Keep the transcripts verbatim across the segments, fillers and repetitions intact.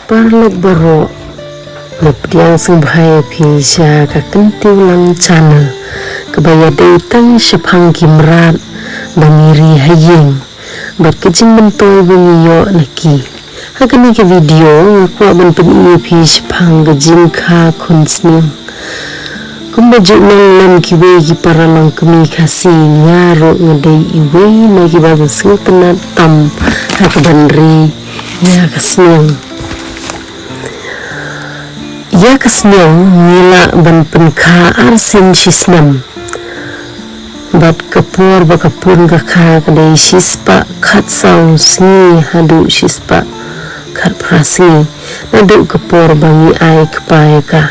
Paralok baroh, nga pdiang sngewbha ïa phi sha ka Kyntiew Lang Channel, kaba ïadei tang shaphang ki mrad ba ngi ri ha ïing bad ka jingmyntoi ba ngi ïoh na ki. Ha kane ka video nga kwah ban pyni ïa phi shaphang ka jingkha khun sniang. Kumba ju nang lem kiwei ki para longkmie Khasi, nga ruh nga dei iwei na kiba sngewtynnad tam ha kaban ri ïa ka sniang. Ïa ka sniang ngi lah ban pynkha arsien shisnem. Bad ka por ba ka pun ka kha ka dei shispah khatsaw sngi haduh shispah khatphra sngi naduh ka por ba ngi ai kpa ïa ka.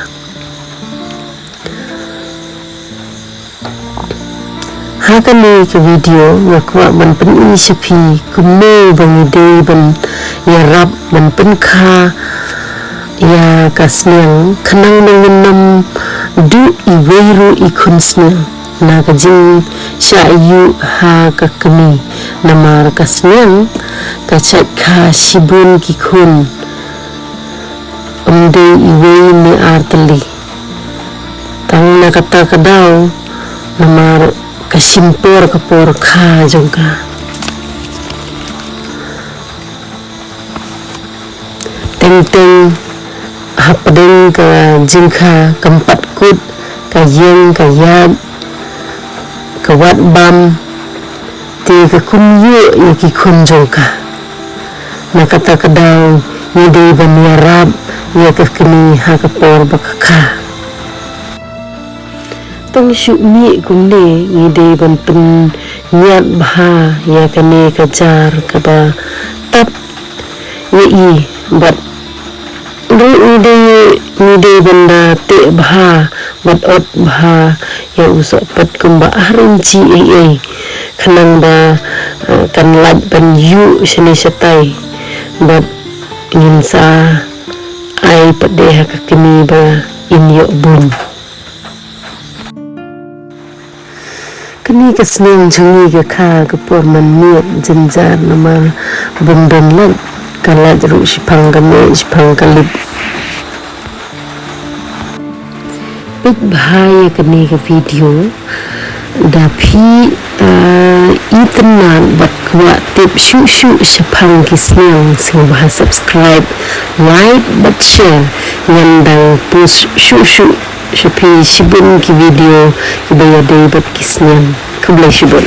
Ha kane ka video nga kwah ban pyni sha phi kumno ba ngi dei ban ïarap ban pynkha ïa ka sniang khnang ba ngin ym duh iwei ruh i khun sniang na ka jingshah ïuh ha ka kmie, namar ka sniang ka shait kha shibun ki khun. Ym dei iwei ne ar tylli. Tang na kata ka daw, namar ka shim por ka por kha jong ka. Teng teng hapdeng ka jingkha, kam pat kut, ka ïeng, ka ïaid, ka wad bam, te ka kum ïuh ïa ki khun jong ka. Na kata ka daw ngi dei ban ïarap ïa ka kmie ha ka por ba ka kha. Tang shu mih kumne ngi dei ban pynïap bha ïa kane ka jar kaba tap ïa i bad ruh ngi dei, ngi dei ban da teh bha bad ot bha ïa u sohpet kumba ar inchi ei ei khnang ba, eh, kan lait ban ïuh shane shatai bad ngin sa ai pat de ha ka kmie ba in ïoh bun. Kane ka sniang jong ngi ka kha ka por mynmiet jynjar namar bym don light, ka light ruh shiphang ka mih shiphang ka lip. Peit bha ïa kane ka video da phi, eh, itynnad bad kwah tip shuh shuh shaphang ki sniang, sngewbha subscribe, like bad share. Ngan dang post shuh shuh sha phi shibun ki video kiba ïadei bad ki sniang. Khublei shibun.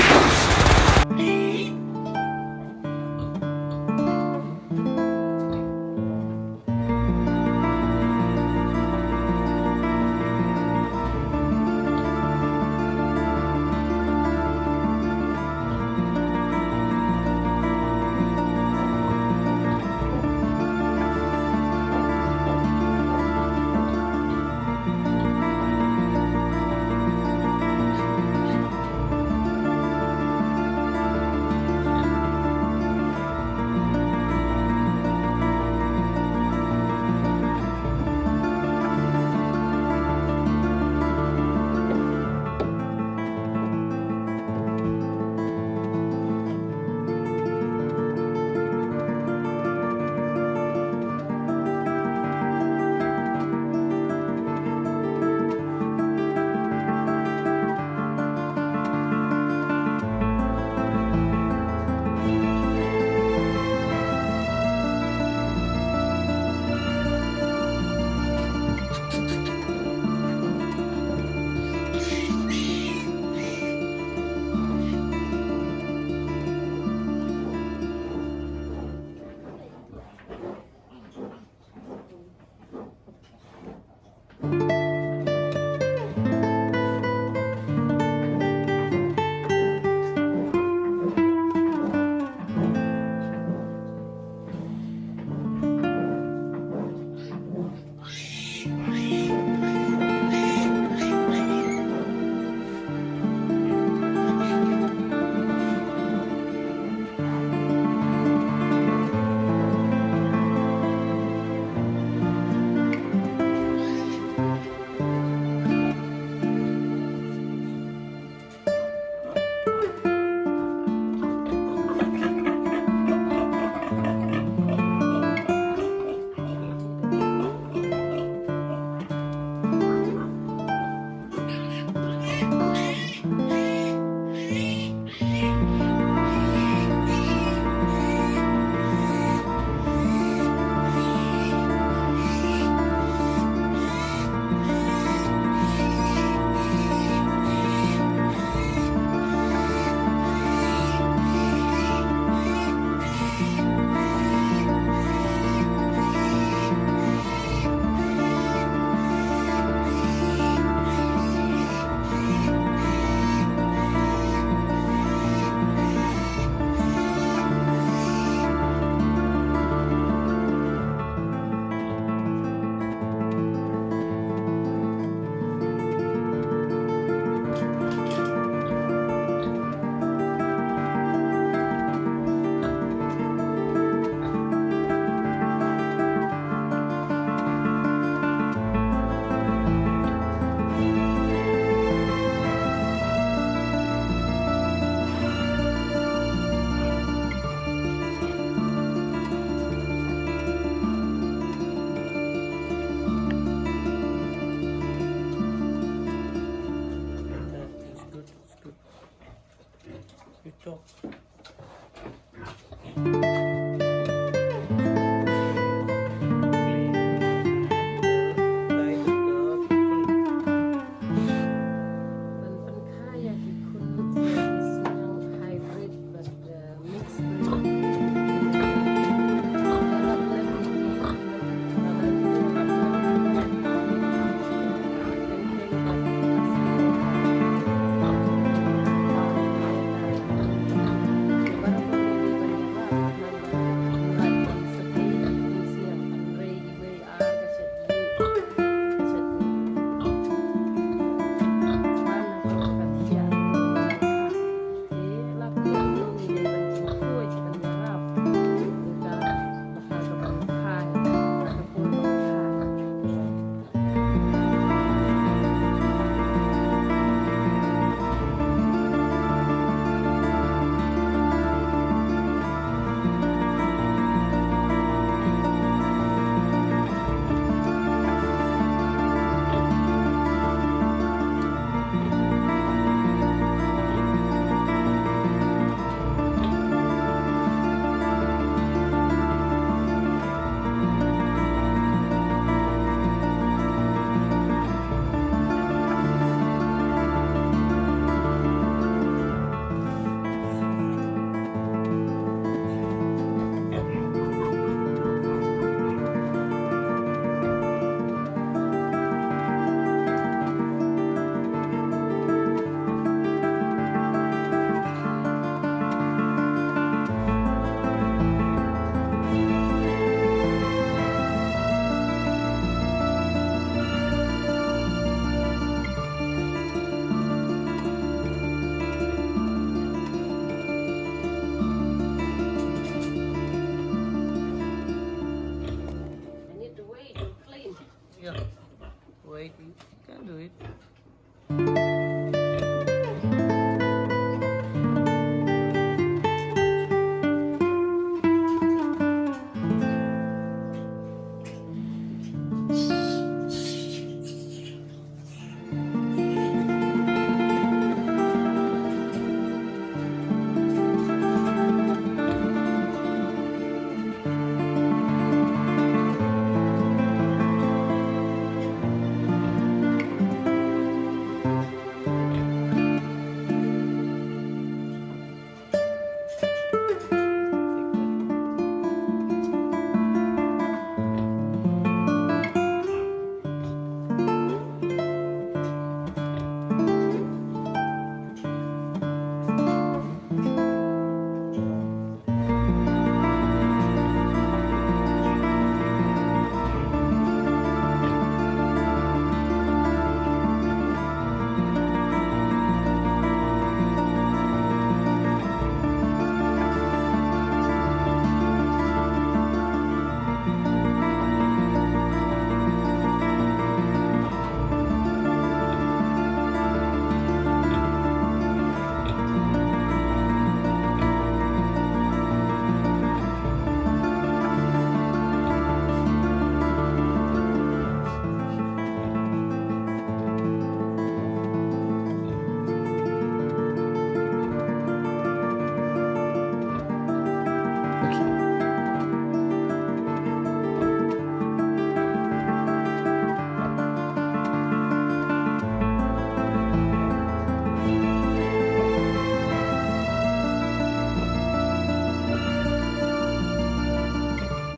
Do it.